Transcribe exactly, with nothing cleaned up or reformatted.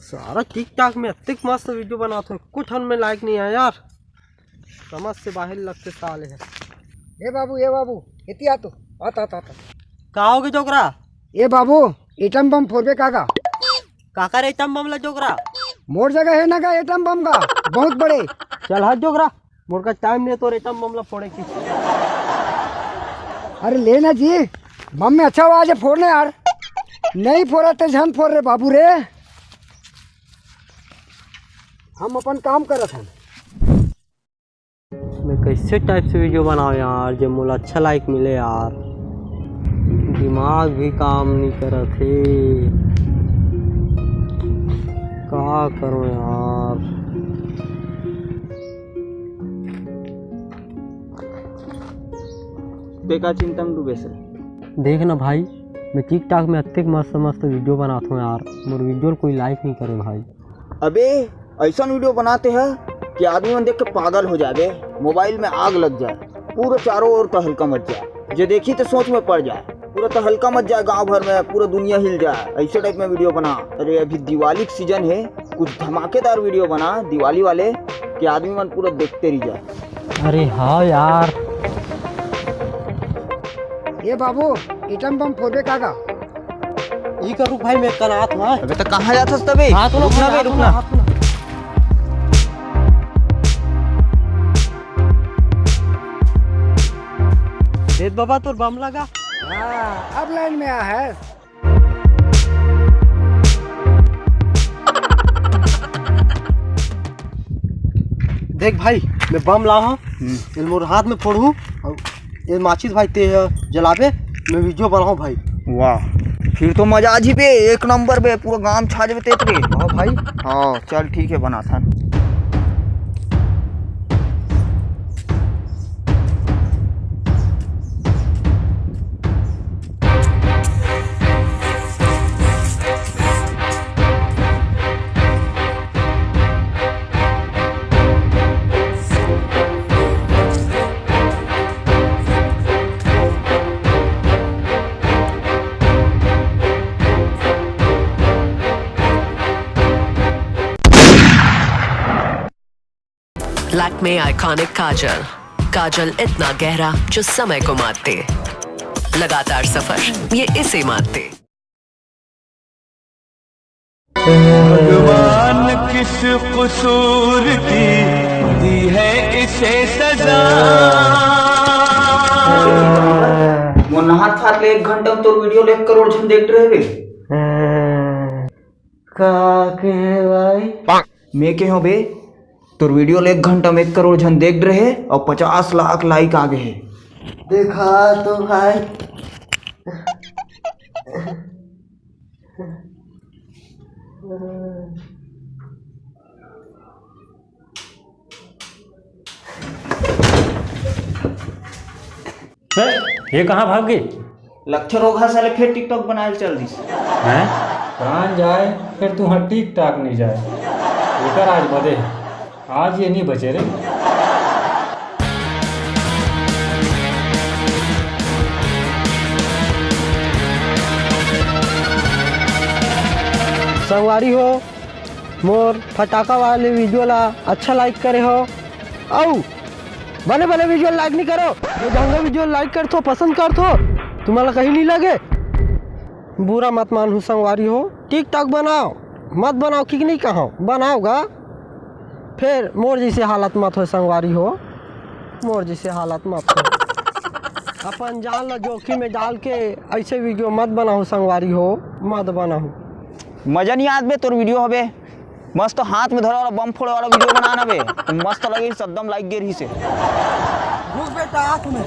सारा TikTok में अतेक मस्त video बनात हो, कुछ हमन में like नहीं आया यार। समझ से बाहर लगते साले हैं। ए बाबू, ए बाबू, एती आ तो। आता, आता, आता। का होगे जोकरा? ए बाबू, एटम बम फोड़बे का गा? काकर एटम बम ला जोकरा? मोर जगह है ना गा एटम बम का, बहुत बड़े। चल हट जोकरा, मोर का टाइम नहीं तोर एटम बम ला फोड़े की। अरे ले ना जी, बम में अच्छा आवाज है, फोड़ ना यार। नहीं फोड़ा ते झन फोड़ रे बाबू रे। हम अपन काम करत हन। मैं कैसे टाइप से video बनाओ यार, जे मोला अच्छा like मिले यार। दिमाग भी काम नहीं करत हे, का करूं यार। ते का चिंता में डूबे से? देख ना भाई, मैं TikTok में अतेक मस्त मस्त video बनात हूँ यार, मोर video कोई like नहीं करे भाई। अबे, ऐसन video बनाते हैं कि आदमी मन देख के पागल हो जावे, मोबाइल में आग लग जाए, पूरा चारों ओर तहलका मच जाए, जे देखी तो सोच में पड़ जाए, पूरा तहलका मच जाए गांव भर में, पूरा दुनिया हिल जाए, ऐसे टाइप में video बना। अरे अभी दिवाली का सीजन है, कुछ धमाकेदार video बना दिवाली वाले कि आदमी मन पूरा देखते रह जाए। अरे हाँ यार। ए बाबू, एटम बम फोड़बे का गा? ई कर रुक भाई, मैं कन आत हूँ, हाँ। अबे तो कहाँ जात हस तबे? हाँ, तो रुक ना रुक ना बे, रुक ना, रुक ना। रुक ना। देख बाबा, तोर बम लगा। हाँ, अब लाइन में आ है। देख भाई, मैं बम लाहूं, हम्म। ये मोर हाथ में फोड़हूं, अउ ये माचिस भाई ते जलाबे, मैं video बनाहूं भाई। वाह, फिर तो मजा आ जी बे, एक नंबर बे, पूरा गांव छा जाबे तेत रे। हाँ भाई। हाँ, चल ठीक है, बनाथन। Lakme Iconic Kajal। काजल इतना गहरा जो समय को मात दे। लगातार सफर, ये इसे मात दे। भगवान किस कसूर की दी है इसे सजा। वो नहात खात ले एक घंटा में तोर video ले एक करोड़ झन देख रहे बे। का कहे भाई? मैं कहे बे, तोर video ले एक घंटा में एक करोड़ झन देख रहे और पचास लाख like आ गए हैं। देखा तो भाई। हैं? ये कहाँ भाग गई? लगथे रोगहा साले फेर TikTok बनाए ल चल दिस। हैं? प्राण जाए, फेर तुंहर TikTok नहीं जाए। एकर आज बदे हे। आज ये नहीं बचे रे। संगवारी हो, मोर फटाका वाले video ला अच्छा like करे हो, अउ बने बने video like नहीं करो। जो ढंगा video like करथो, पसंद करथो, तुम्हारा कहीं नहीं लगे। बुरा मत मानहू संगवारी हो, TikTok बनाओ, मत बनाओ कि नहीं कहो, बनाओ गा। फिर मोर जैसे हालत मत हो संगवारी हो, मोर जैसे हालत मत हो। अपन जान ला जोखिम में डाल के ऐसे video मत बनाओ संगवारी हो, मत बनाओ। मजा नहीं आत बे तोर video हबे। मस्त हाथ में धरे वाला बम फोड़े वाला video बनाना बे। मस्त लगे, एकदम like गे रही से। रुक बेटा, आँख में।